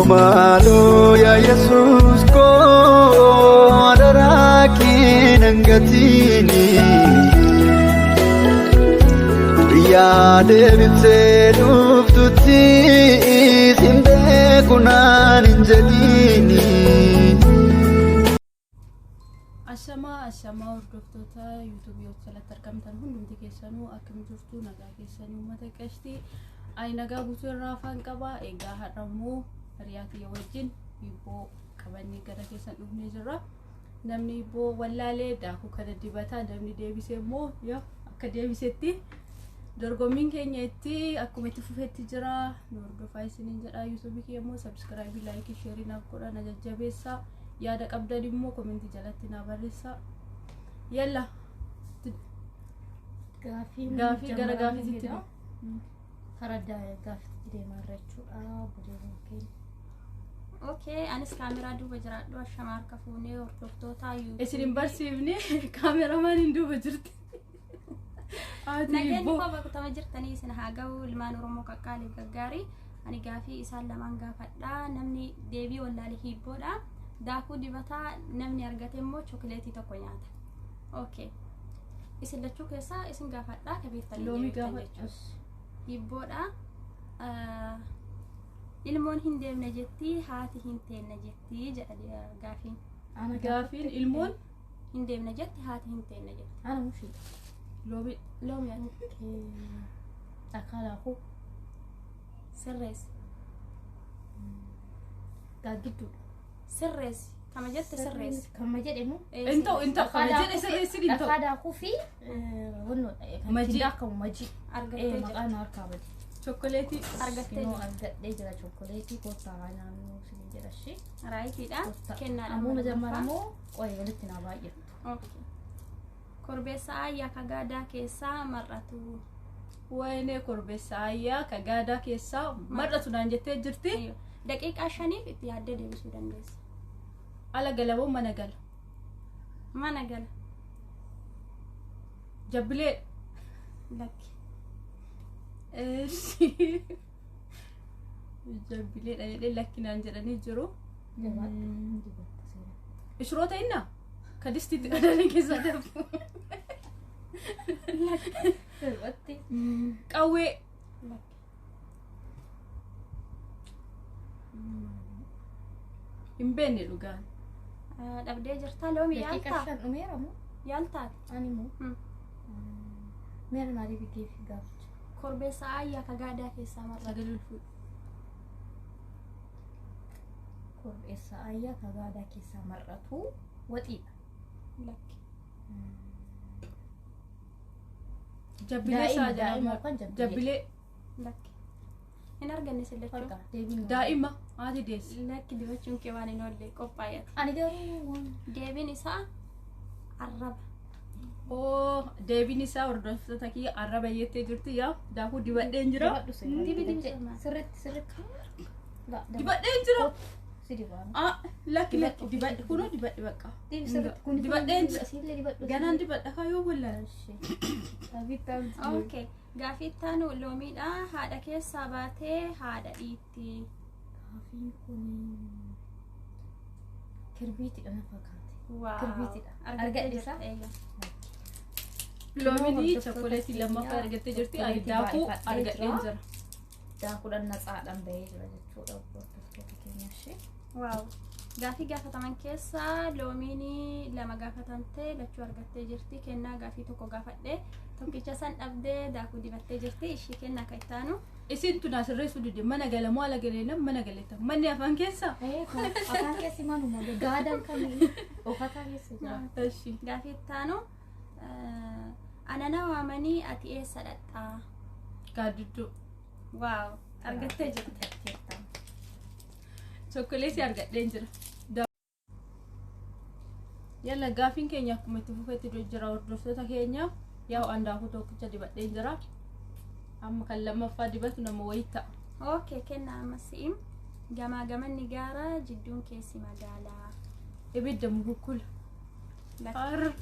Maaloo yaa Yesuus koo adaraa kee nan gatiini. Guyyaa deebitee dhuftutti sin beeku naan hin jedhiini. Ashamaa ashamaa hordoftoota yuutuubii jalatti argamtan hundumti keessanuu akkam jirtu nagaa keessanii uummata qashtii ani nagaa guutuu irraa afaan qaba egaa har'a immoo hiriyaa kiyya wajjin hibboo qabannee gara keessan dhufnee jirra namni hibboo wallaalee daakuu kana dibataa namni deebise immoo yoo akka deebisetti dorgommiin keenya itti akkuma itti fufetti jira nu hordofaa isiniin jedha yuutuubii kiyya immoo sabskraayibii laayikii sheerii naaf godha na jajjabeessaa yaada qabdan immoo komentii jalatti naa barreessaa yalla. Gaafiin Gaafii gara jammaramuu gaafiitti fedha. Karaa gaaffiitti deemaa irra jechuudha. Obboleewwan keenya. Okay, anis kaameraa duuba jiraadhu ashamaa harka fuunee hordoftoota isin hin barsiifne kaameramaan hin duuba jirti. Haati Nageenyi hibboo. koo bakkutama jirtanii isin haa ga'u ilmaan Oromoo qaqqaalii gaggaarii. Ani gaafii isaan lamaan gaafadha. Namni deebii wallaalee hiibboodha. Daakuu dibataa namni argate immoo chokoleetii tokko nyaata. Okay. Isin lachuu keessaa isin gaafadha ka beektanii Loomii deebiftan gaafadhu. jechuudha. Hiibboodha. Ilmoon hin deemne jetti haati hin teenne jetti jedha gaafiin. Ana Gaafiin ilmoon Hin deemne jetti haati hin teenne jetti. Ana mushi. loomii Loomii ati Dhakaa daakuu sirreessi. gaaggidduudha. Sirreessi. Kama jette sirreessi. Kama jedhamu. Hin ta'u hin ta'u kana jedhe sirreessin hin ta'u. Dhakaa daakuu fi wannoodha. Kan Majii. ittiin daakamu majii. Argattee jirti. Maqaan harkaa bade. Chokkoleetii. Argattee Kinoo jirti. argadhee jira chokkoleetii kottaa haa nyaannu isin jedha ishee. Raayitiidha. Kennaadha. Ammoo mana majammara lammaffaa. immoo qoyi walitti naa baay'attu. Okay. Korbeessa ayyaa ka gaadaa keessaa mar'atu. Wayinee korbeessa ayyaa ka gaadaa keessaa mar'atu naan jettee jirti. Ayyo. Daqiiqaa 5f itti yaaddee deebisuu dandeessa. Ala galamoo mana gala. Mana gala. Jabbilee. Lakki. Eeshi. Jabbileedha jedhee lakki naan jedhanii jiru. Jabaadhu. Dibatta seera. Ishroota innaa ka distiitti qadanii keessaa darbu. Dibatte. Qawwee. Lakki. Hin beekne dhugaan. Dhabdee jirta loomi Daqiiqa yaaltaa? 5 dhumeera moo? Yaaltaa? Ani moo? Hmm. Meera naa deebigeef gaaficha. Korbeessa ayyaa ka gaadaa keessaa mar'atu. Sagalee ol fuudhi. Korbeessa ayyaa ka gaadaa keessaa mar'atu waxiidha. Lakki. Jabbilee Daa'ima isaa daa'ima jedhama. yookaan jabbilee. Jabbilee. Lakki. Hin arganne sillachuu. Bakka deebiin naa. Daa'ima haati deesse. Lakki dibachuun kee waan hin oolle qophaa'eeti. Ani garuu waan Deebiin isaa arraba. Oo deebiin isaa hordoftoota kiyya arraba jettee jirti yaa daakuu dibadheen jira. dibadhu seera. Dibi dibi sirnaan. Sirriitti sirriitti. La Dibadheen jira. Si dibaanu. Ah lakki lakki dibadhe kunoo dibadhe bakka. Dibi sirriitti kun Dibadheen jira. Asiillee dibadhu. Ganaan dibadha kaayoo wallaan. Okay. Gaafii itti aanu loomiidha. Haadha keessaa baatee haadha dhiitti. Gaafiin kun kirbiitiidha na fakkaate. Waaw. Kirbiitiidha. Argattee Argadhe jirta. isaa? Eeyya. Loomiin Hordoftoota chokkoleetii keenya lammaffaa argattee jirti. Ani chokkoleetii daakuu baay'ifadhee argadheen jira. jira. Daakuudhaan natsaadhaan bahee jira jechuudha hordoftoota keenya ishee. Waaw. Gaafii gaafataman keessaa loomiin lama gaafatamtee lachuu argattee jirti. Kennaa gaafii tokko gaafadhe. Tokkicha san dhabdee daakuu dibattee jirti. Ishii kennaa akka itti aanu. Isin tun asirreessuu dide mana galamoo ala galeena mana galetta manni afaan keessa. Afaan keessi manuma gaadaan kamii dhokataa keessa jira. Eshi. Gaafii itti aanu anana waamanii ati eessa dhaqxaa? Gaaddidduu. Waaw. Argattee jirti. Chokkoleetii argadheen jira. Yalla gaafiin keenya akkuma itti fufetti jira hordoftoota keenya yaa'u an daakuu tokkicha dibadheen jira. Amma kan lammaffaa dibatu nama wayii ta'a. Okay, kennaa amma si'im. Gamaa gamanni gaara jidduun keessi magaalaa. Ibidda mukukkula. Lakki. Arr.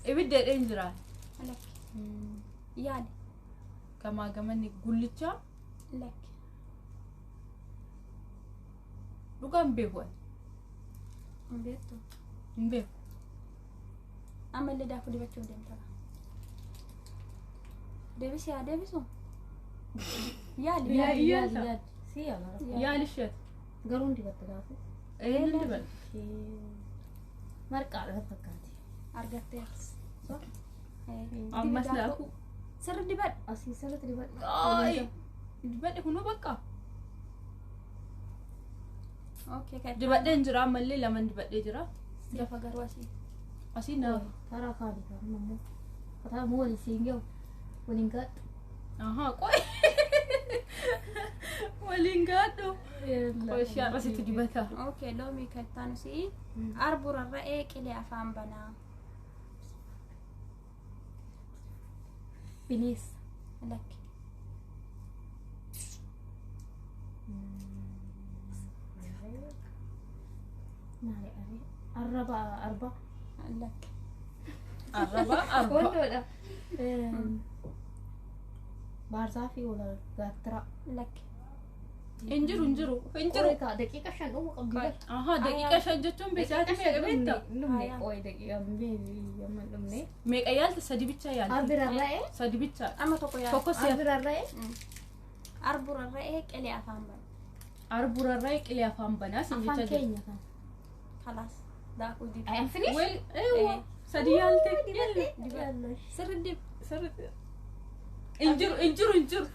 Ibidda jedheen jira. Lakki. Yaali. Gamaa gamanni gullichaa. Lakki. Dhugaa hin beeku ani. Hin beektu. Hin beeku. Ammallee daakuu dibachuuf deemta. Deebisi haa deebisu. Yaali. Yaali. Yaadi yaadi. Si yaala. Yaali isheeti. Garuu hin dibatta gaafa. Ee nan dibadha. Marqaadha fakkaati. Argatteertis. So? Ammas daakuu. Sirri dibadhu. Asii sirriitti dibadhu. Ay! Dibadhe kunoo bakka. Okay, kan. Dibadheen jira ammallee laman dibadhee jira. Lafa garuu asii. Asii na. Taraa kaani kaani ammoo. Kataa moo waliin siin gahu. Waliin gaadhu. Ahaa qoy. Waliin gaadhu. Qoy ishee har'asitti dibata. Okay, loomii kan itti aanu si'i. Arbu rarra'ee qilee afaan banaa. Bineensa. Lakki. Maali aree? Arraba arba. Lakki. Arraba arba. Wantoodha. Baarzaafii wala gaattiraa. Lakki. Hin jiru hin jiru hin jiru. Qoy kaa daqiiqa 5 dhumuu qabdi bar. Ahaa daqiiqa 5 jechuun beeksisa meeqa beekta? Dhumne qoy daqiiqa amma dhumne. Meeqa yaalta sadi bichaa yaalta. Arbi rarra'ee. Sadi bichaa. Amma tokko yaali. Tokko si'a. Arbi rarra'ee. Arbu rarra'ee qilee afaan banaa. Arbu rarra'ee qilee afaan banaa sin Afaan jechaa jira. keenya kan. Kalaas. Daakuu dibi. I am finished. Well, eewwa sadi yaalte. Dibadhu. Sirri dib. Sirriitti. Hin jiru hin jiru hin jiru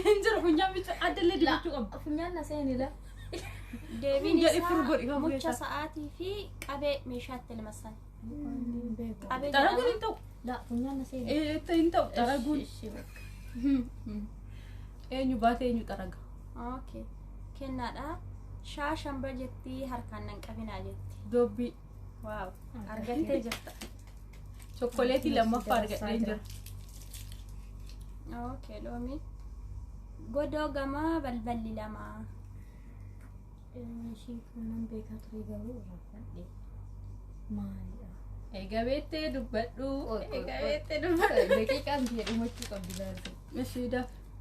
hin jiru funyaan bicha addallee dibachuu qabda. Funyaan na seenila. Deebiin Jedhi furu godhi isaa kan mucha keessaa. sa'aatii fi qabee meeshaatti elmasan. Qabee Xaraguun jedhama. hin ta'u. La funyaan na seenila. Hin ta'u xaraguun. Eenyu baate eenyu xaraga. Okay. Kennaadha. Shaashan ba jetti harkaan nan qabinaa jetti. Dobbii. Waaw. Argattee jirta. Chokkoleetii lammaffaa argadheen jira. Okay, loomii. Godoo gamaa balballi lamaa. Ishii kunan beekaa ture garuu irraanfadhe. Maalidha? Egaa beektee dubbadhu. Oi, oi, Egaa oi. beektee dubbadhu. Daqiiqaan biyya dhumachuu qabdi laata. Ishii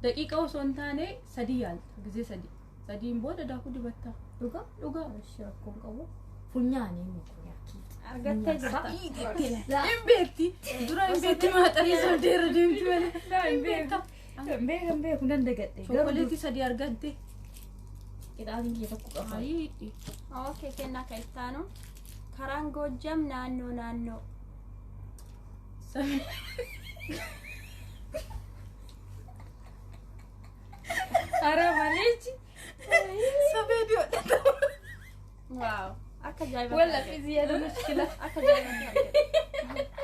daqiiqa osoo hin taane sadi yaalta gisee sadi. Sadiin booda daakuu dibatta. Dhugaa? Dhugaa. Ishii rakkoon qabu. Funyaan inni kun yakkii. Argattee jirta. Hin beekti. Dura hin beekti maaxarii sobdeerra deemti malee. Hin beeku. Hin beeku nan dagadhe. Chokkoleetii sadi argatte. Qixaatiin kee tokko qaba. Ayii. Okay, kennaa kan itti aanu. Karaan Goojjam naannoo naannoo. Ara maleechi. Safee diyoodha. Waaw. Akka ajaa'ibaatti. Walla fi ziyaada mushkila. Akka ajaa'ibaatti argatte.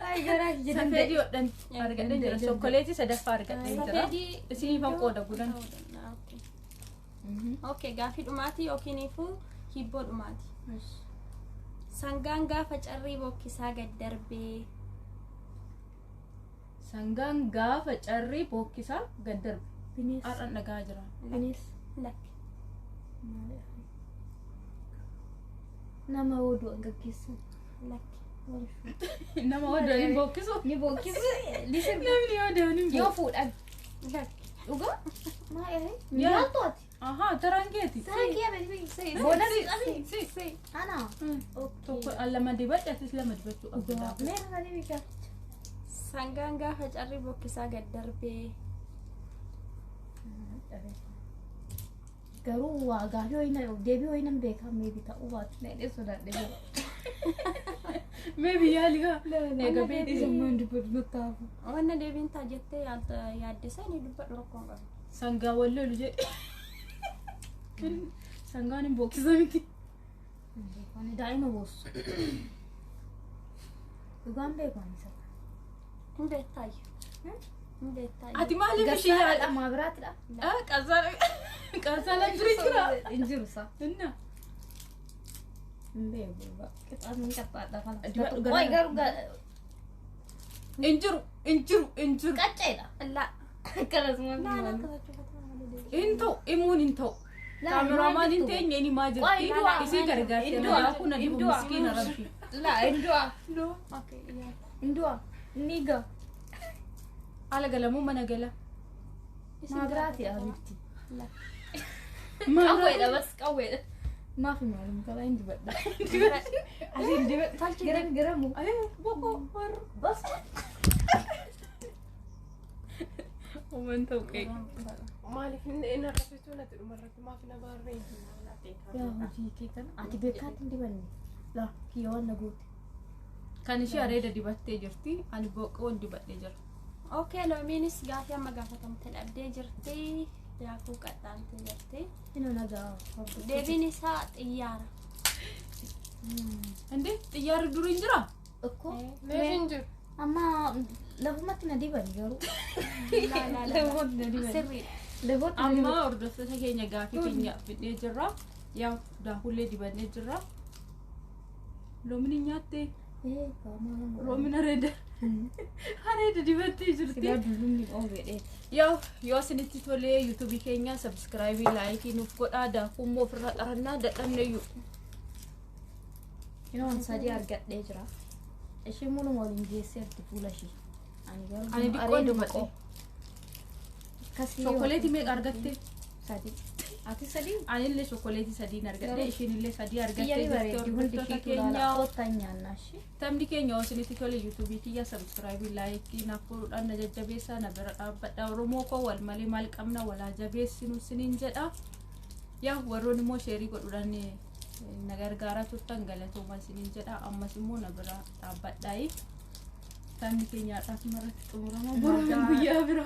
Ay garaa kiyya Safee danda'e. diyoodhan argadheen jira. Chokkoleetii sadaffaa argadheen jira. Safeedii. Isiniifan qooda gudan. Okay. Okay, gaafii dhumaatii yookiin ifuu hibboo dhumaati. Sangaan gaafa carrii bokkisaa gad darbee. Sangaan gaafa carrii bokkisaa gad darbe. Bineensa. Har'an dhagaa jira. Bineensa. Lakki. Maali? Nama oduu gaggeessan. Lakki. Nama odoon hin bokkisu. Ni bokkisu. Ni sirbu. Namni odoon hin Yoo bokkisu. fuudhan. Lakki. Dhugaa? Maali? Yaa. Maaltu ati? Ahaa taraan keeti. Saraan kiyya beeku. Si. Booda Si, si. Si. Ana. Tokko lama dibadhe atis lama dibachuu qabda. Mee kana deebii gaaficha. Sangaan gaafa carrii bokkisaa gad darbee. Garuu waa gaafii wayii na deebii wayii nan beekaa meebi ta'uu baatu na hidhee sodaadhe. Mee biyyaa ligaa. Egaa beekti. Sammaan dubbatu nuttaafu. Wanna deebiin ta'a jettee yaaddisa inni dubbadhu rakkoon qabu. Sangaa wallolu jedhe. Sangaan hin bokkisa miti. Ani daa'ima boossu. Dhugaan beeku ani isa. Hin beektaayyuu. Hin beektaayyuu. Ati maaliif ishee yaada? Gassaadha maa biraatidha. Qarsaan jiru jira. Hin jiru sa. Inna. Hin beeku. Qixaan hin qaxxaadha kana. Dibadhu Qoy garuu Hin jiru hin jiru hin jiru. qacceedha. La. Akkasumas La la akkasachuu malee. Hin ta'u himuun hin ta'u. Kaameraamaan hin teenye ni maa jirti. Qoy, Isii gargaarte hin du'a. daakuu na dibu Hin du'a. miskiina rabbi. La hin du'a. Okay, yaa. Hin du'a. Ni ga'a. Ala galamuu mana gala. Maabiraati abibti. Qawweedha bas qawweedha. Maaf maalum qaba hin dibadha. Asiin dibadha. Tolchi garam garamu. Boqoo warra. Bas. Uuman ta'u qeeqa. Maaliif inni arrabsituu natti dhumarratti maaf na baarree? Yaa hojii kee kana ati beekaatti hin dibanne. Laa kiyya waan na goote. Kan ishee areeda dibattee jirti. Ani boqqoon dibadhee jira. Okay, loomiinis gaafii amma gaafatamte dhabdee jirti. Daakuu qaxxaamtee jirti. Inni nagaa. Deebiin isaa xiyyaara. Indee xiyyaarri durii hin jiraa? Ikkoo Meeshaan hin jiru. amma lafumatti na dibani garuu. Laa laa laa. Lafumatti na dibani. Sirriidha. Lafumatti na Amma dibani. hordoftoota keenya gaafii keenya fidnee jirra. Yaa daakullee dibannee jirra. Loomiin hin nyaatte. Ee qaamaa. Loomiin areeda. Areeda dibattee jirti. Silaa dullumni oobeedheeti. Yaa yoo isinitti tolee yuutuubii keenya sabskraayibii laayikii nuuf godhaa daakuu immoo ofirraa xarannaa dadhabneeyyuu. Yeroon sadii argadhee jira. Isheen muluma waliin geesseerti fuula ishee. Ani garuu Ani diqqoon areeduma dibadhe. qofa. Akkasii Chookoleetii meeqa argatte? Sadii. Ati sadii? Anillee chookoleetii sadiin argadhe Garuu ishiinillee sadii argattee Kiyya ni jirti bareeddi hundi hordoftoota ishiitu ilaala. keenya. Kottaa hin nyaannaa ishee. Taphni keenya yoo isinitti tole yuutuubii kiyya sabskraayibii laayikii naaf godhuudhaan na jajjabeessaa na bira dhaabbadha Oromoo koo wal malee maal qabna walaa jabeessinu isiniin jedha. Yaa warroon immoo sheerii godhuudhaan na gargaaraa turtan galatooma isiniin jedha ammas immoo na bira dhaabbadhaayi. Taphni keenya har'aaf irratti xumurama boruun guyyaa bira.